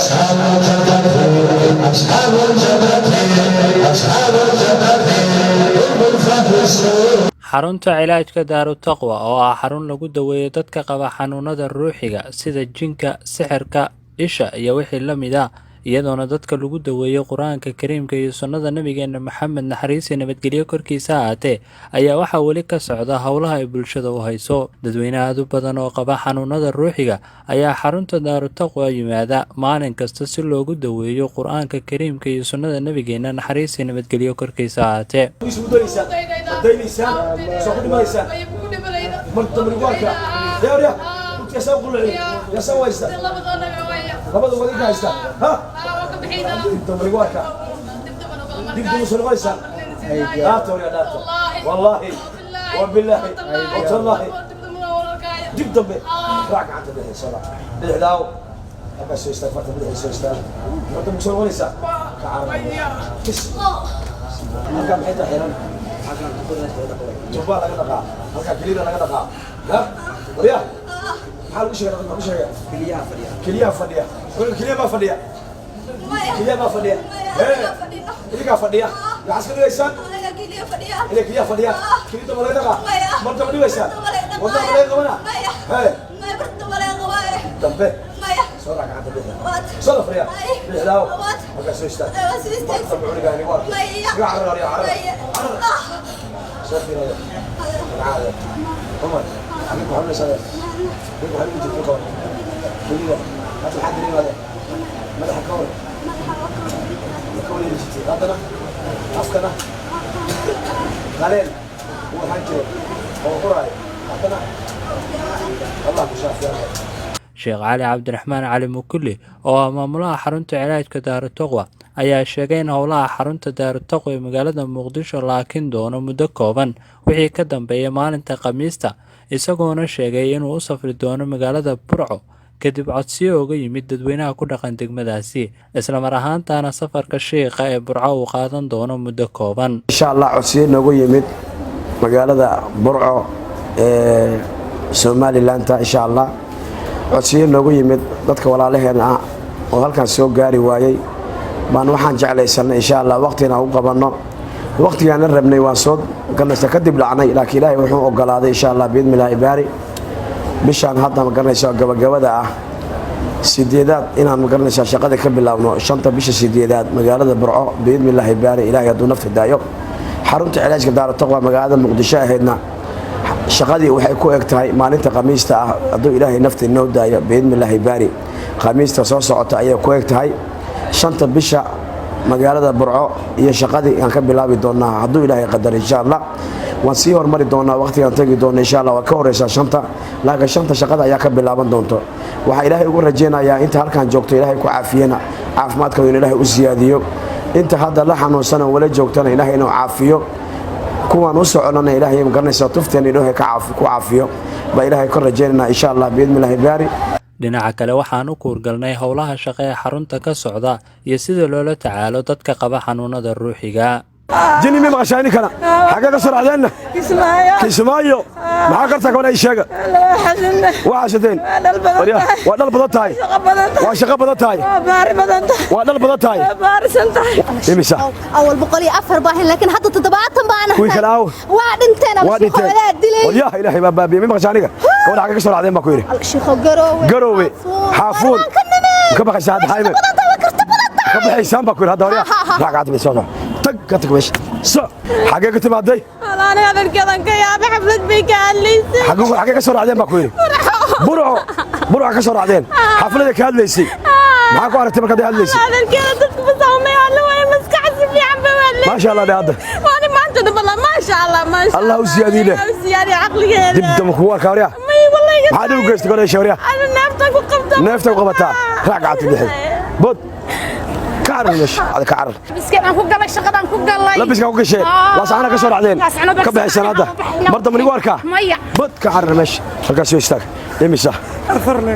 أصحاب الجنة، أصحاب الجنة، أصحاب الجنة هم الفائزون. Xarunta cilaajka Daarutaqwa oo ah xarun lagu daweeyo dadka qaba xanuunada ruuxiga sida jinka, sixirka, isha iyo wixii la mid ah, iyadoona dadka lagu daweeyo Qur-aanka Kariimka iyo sunnada nabigeena Maxamed, naxariis iyo nabadgelyo korkiisa ahaatee, ayaa waxaa weli ka socda howlaha ay bulshada u hayso. Dadweyne aad u badan oo qaba xanuunada ruuxiga ayaa xarunta Daarutaqwa yimaada maalin kasta si loogu daweeyo Qur-aanka Kariimka iyo sunnada nabigeena, naxariis iyo nabadgelyo korkiisa ahaatee. Isugu daynaysaa, daynaysaa, soo ku dhimanaysaa mar dambe lagu arkaa deerya yaasaa qulci, yaasaa haysta labada wadinka haysta ha dib dambe lagu arkaa, dib dambe soo noqonaysaa. Dhaarta warya, dhaarta, wallaahi wabilaahi watallaahi, dib dambe. Raac gacanta bidixda, soo raac bidixdaaw, halkaas soo istaag, farta bidixda soo istaag. Mar dambe soo noqonaysaa, ka carar kis. Halkaa maxay tahay xiran? Tubbaa laga dhaqaa halkaa, kelida laga dhaqaa. Ha warya, maxaa lagu sheegay? Maxaa lagu sheegay? Keliyaha fadhiya. Keliya maa fadhiya? Keliya maa fadhiya? Ee idinkaa fadhiya, maxaa iska dhigaysaan inay keliyaha fadhiya? Kelida ma laga dhaqaa? Mar dambe dhigaysaan, wadnaha ma laga qabanaa? Hee dambe soo raac gacanta bidixda, soo fadhiya, bidixdaaw, halkaas soo istaag. Mar dambe cunigaani waa iga carar, arya, carar, carar, soo fiiraya magacaada. Cumar, xagee ku xanuunaysaa? Xagee ku xanuun jirta qaban kelida? Hadda maxaa dareemaada? Madaxa ka hor ka wareeri jirtay, haddana afkana qaleel uu ahaan jiray oo uraayo, haddana Allah ku shaafiya. Sheekh Cali Cabdiraxmaan Cali Mukuli oo ah maamulaha xarunta cilaajka Daarutaqwa ayaa sheegay in howlaha xarunta Daarutaqwa ee magaalada Muqdisho la hakin doono muddo kooban wixii ka dambeeya maalinta Khamiista, isagoona sheegay inuu u safri doono magaalada Burco kadib codsiyo uga yimid dadweynaha ku dhaqan degmadaasi, islamar ahaantaana safarka shiikha ee Burco uu qaadan doono muddo kooban. Insha Allah, codsiyo noogu yimid magaalada Burco ee Somaliland-ta, insha Allah, codsiyo noogu yimid dadka walaalaheena ah oo halkaan soo gaari waayey baan waxaan jeclaysanay, insha Allah, waqtiina u qabanno. Waqtigaana rabnay waan soo garanaysa kadib dhacnay, laakiin Ilaahay wuxuu ogolaaday, insha Allah, biidnillaahi baari, bishaan hadda, ma garanaysa, gabagabada ah, sideedaad, inaan, ma garanaysaa, shaqada ka bilaabno 5-ta bisha sideedaad magaalada Burco, biidnillaahi baari, Ilaahay hadduu nafta daayo. Xarunta cilaajka Daarutaqwa magaalada Muqdisho ahaydna shaqadii waxay ku eg tahay maalinta Khamiista ah, hadduu Ilaahay nafta noo daayo, biidnillaahi baari. Khamiista soo socota ayay ku eg tahay. 5-ta bisha magaalada Burco iyo shaqadii aan ka bilaabi doonaa, hadduu Ilaahay qadar. Insha Allah, waan sii hormari doonaa waqtigaan tegi doona, insha Allah. Waa ka horeysaa 5-ta, laakiin 5-ta shaqada ayaa ka bilaaban doonto. Waxaa Ilaahay ugu rajaynayaa inta halkan joogto Ilaahay ku caafiyena, caafimaadkooda in Ilaahay u siyaadiyo. Inta hadda la xanuunsana wala joogtana Ilaahay inuu caafiyo. Kuwaan u soconana Ilaahay, magaranaysaa, tufteena Ilaahay ku caafiyo baa Ilaahay ka rajaynaynaa, insha Allah, biidnillaahi baari. Dhinaca kale, waxaan u kuurgalnay howlaha shaqo ee xarunta ka socda iyo sida loola tacaalo dadka qaba xanuunada ruuxiga. Jini mi maqashaa ninkana? Xagee ka soo raacdeenna? Kismaayo. Maxaa kartaa gabadha? Ii sheega waa xasadeen. Waa dhal badan tahay, waa shaqo badan tahay, waa dhal badan tahay. Imisa? Awal 104 baahin, laakiin hadda 70 baan. Kuwii kale aaw? Waa dhinteen ama Waa dhinteen. Shiikho dilay. Waryaha, Ilaahay baa baabiyey. Mi maqashaa aniga? Gabadha, xagee ka soo raacdeen baa ku yidhi? Shiikho, Garoowe. Garoowe, Xaafuun. Ka nimid. Ka baxaysaa hadda xayme? Badan tahay, waa karti badan tahay. Ka baxaysaan baa ku yidhi hadda. Waryaha, raac gacanta bay soo tag, ka tag meesha. So xagee ka timaaday? Walaal, hadalkeedan ka yaabay, xaflad bay ka hadlaysay. Xagee ka soo raacdeen baa ku yidhi? Burco. Burco ka soo raacdeen, xaflada ka hadlaysay. Maxaa ku aragtay markaad hadlaysay? Hadalkeeda dadku basaamay hadla waayo, maskax si fiican bay u hadlaysay. Maasha Allah dhe hadda. Waani maanta dhan maasha Allah, maasha. Allah u siyaadiye dheh. Allah u siyaadiye caqligeeda. Dib damba kugu arkaa, waryaha. May wallahi. Maxaa dhib u geystay gabadha, waryaha? Ana neefta ku qabta. Neefta ku qabataa. Raac gacanta bixi, bod, ka carar meesha, ka carar. Biskaan ku galay, shaqadan ku galay. Labiskaa ku gasheen, Laascaana ka soo raacdeen, ka baxaysaan hadda. Mar dambe nigu arkaa? Maya. Bod, ka carar meesha, halkaas soo istaag. Imisa?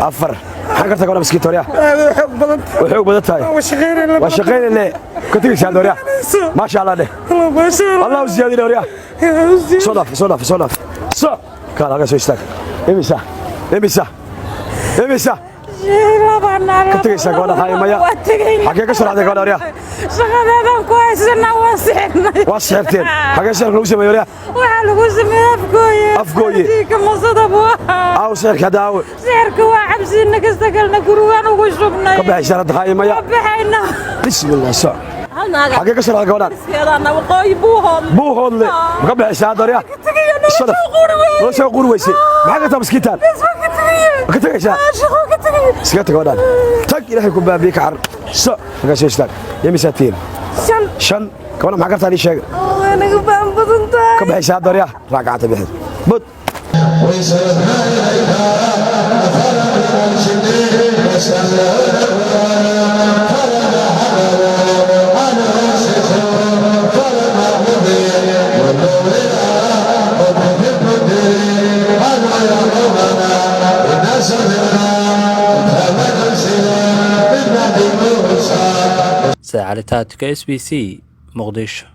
Afar. Maxaa kartaa gabadha miskiinta, waryaha? Way xoog badan tahay. Waa shaqaynayne ka tegaysaa hadda, waryaha. Maasha Allah dheh. Allah u siyaadine, waryaha. Soo dhaaf, soo dhaaf, soo dhaaf, so kaal, halkaas soo istaag. Imisa? Imisa? Imisa? Ka tegaysaa gabadha haye maya? Waa tegayna. Xagee ka soo raacday gabadha, waryaa? Shaqadeedaan ku haysanaa, waa sixirnay. Waa sixirteen? Xagee sixirka lagu sameeyey, waryaa? Waxaa lagu sameeyey Afgooye. Afgooye. Diika masada buu ahaa. Aaw sixirka hadda, aawe? Sixirka waa cabsiina kasta galna, gurigaan ugu shubnay. Ka baxaysaan hadda, haye maya? Waa baxayna. Bismillah, soc. Xagee ka soo raacday gabadhaan? Waqooyi, Buuhoodle. Buuhoodle. Ma ka baxaysaa hadda, waryaa? Nolosha quuri weyse. Nolosha quuri weyse. Maxaa ka taa miskiintaan? Ma ka tegaysaa? Shaqo ka tagay. Iskaga tag gabadhaan, tag. Ilaahay ku baabiye, ka carar. Soc, markaa soo istaag. Yamisaa tihiin? Shan. Shan. Gabadha maxaa kartaa? Ii sheega. Waa naga baan badan tahay. Ka baxaysaa hadda, waryaa? Raac gacanta bixi bud. Saacali Taatika, SBC, Muqdisho.